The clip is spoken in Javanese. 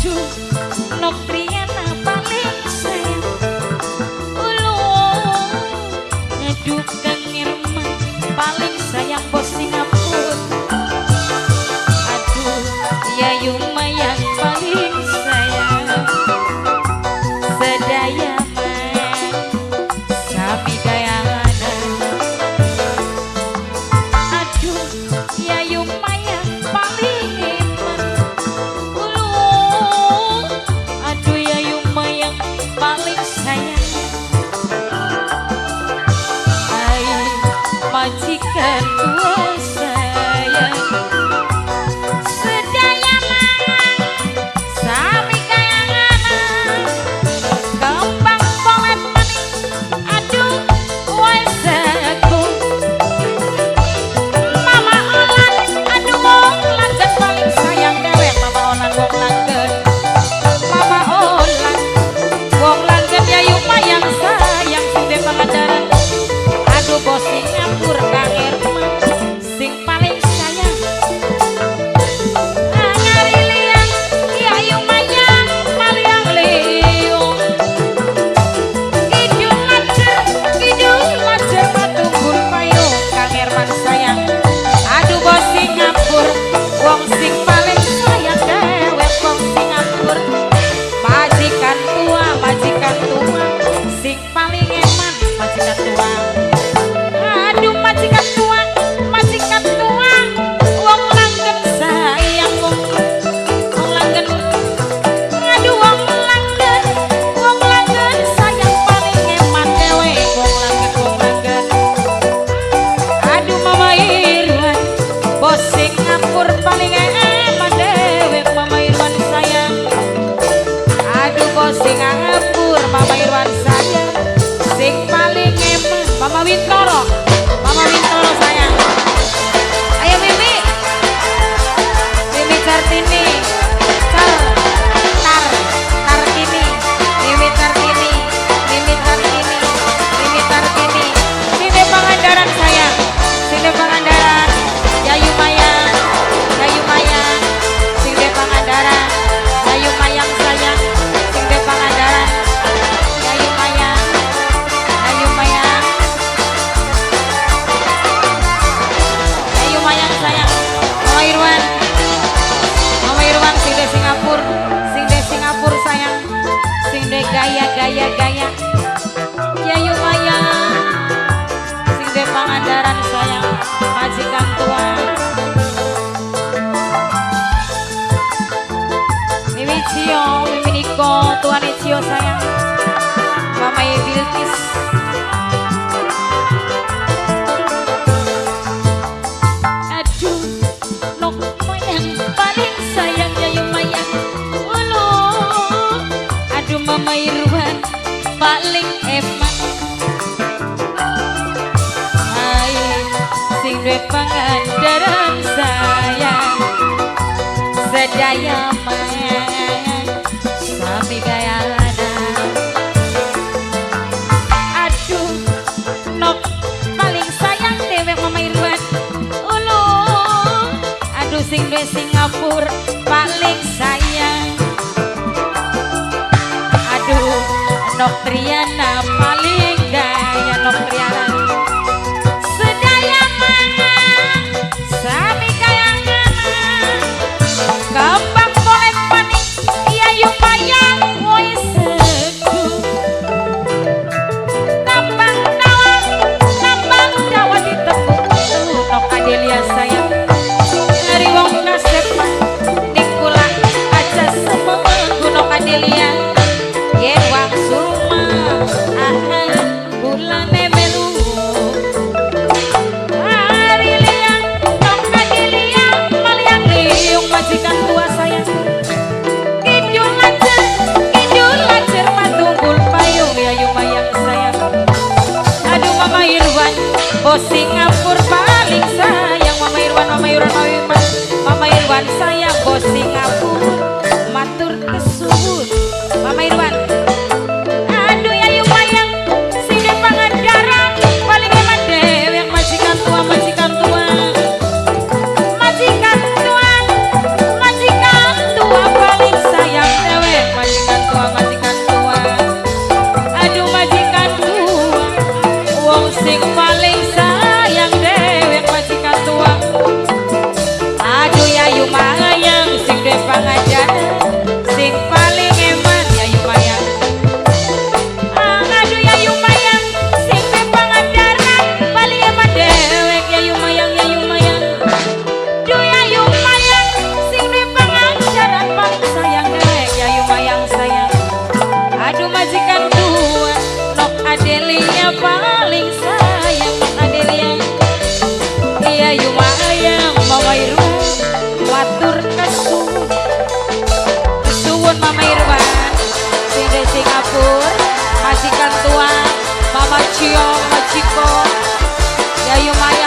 Aduh, Nok Triana paling sayang. Ulu, aduh Kang Irman paling sayang bos Singapura. Aduh, Yayu Mayang paling sayang. Sedaya sami gayana. Aduh, Yayu Mayang paling eman. Ulu, aduh Yayu Mayang paling sayang. Ai majikan tua sayang. Sedaya mang sami kayangana. Kembang polet maning, aduh wes aku. Mama Olan, aduh wong langgeng paling sayang dewek. Mama Olan wong langgeng. Mama Olan wong langgeng, Yayu Mayang sayang sing de Pangandaran. Aduh bos Singapura Kang Irman sing paling sayang. Ngariliang Yayu Mayang maliang liung. Kidul lajer matunggul payung Kang Irman sayang. Aduh bos Singapura wong sing paling sayang dewek wong Singapura. Majikan tua sing paling eman majikan tua. Aduh majikan tua wong langgeng sayang wong langgeng. Aduh wong langgeng sayang paling eman dewek wong langgeng, wong langgeng. Aduh Mama Irwan bos Singapura paling eman dewek Mama Irwan sayang. Aduh bos Singapura Mama Irwan sayang sing paling eman. Mama Wintoro, Mama Wintoro sayang. Ayo Mimi, Mimi Cartini, Car, Tar, Tartini, Mimi Tartini, Mimi Tartini, Mimi Tartini. Sini Pangandaran sayang, sini Pangandaran. Yayu Mayang, Yayu Mayang, sing de Pangandaran. Yayu Mayang sayang, sing de Pangandaran. Yayu Mayang, Yayu Mayang, Yayu Mayang sayang. Mama Irwan, Mama Irwan sing de Singapura, sing de Singapura sayang, sing de gaya gaya gaya. Yayu Mayang, sing de Pangandaran sayang, majikan tua. Mimi Cio, Mimi Niko, tuane Cio sayang. Mama Bilkis. Aduh, Nok Mayang paling sayang Yayu Mayang. Ulu, aduh Mama Irwan paling eman. Ai, sing duwe Pangandaran sayang. Sedaya mang sami gayana. Aduh, Nok paling sayang dewek Mama Irwan. Ulu, aduh sing duwe Singapura paling sayang. Aduh, Nok Triana paling gaya Nok Triana. Sedaya mang sami kayangana. Kembang polet maning Yayu Mayang woi segu. Kembang dawa ditepuk Nok Adelia sayang. Dari wong kasepan ning kula aja semengku Nok Adelia. Yen wang surma ah kulane melu. Ariliang Nok Adelia maliang liung majikan tua sayang. Kidul lajer matunggul payung Yayu Mayang sayang. Aduh Mama Irwan bos Singapura paling sayang. Mama Irwan, Mama Irwan, Mama Irwan, Mama Irwan sayang bos Singapura matur kesuwun Mama Irwan. Aduh Yayu Mayang sing de Pangandaran paling eman dewek majikan tua, majikan tua. Majikan tua, majikan tua paling sayang. Cio Majiko, Yayu Mayang.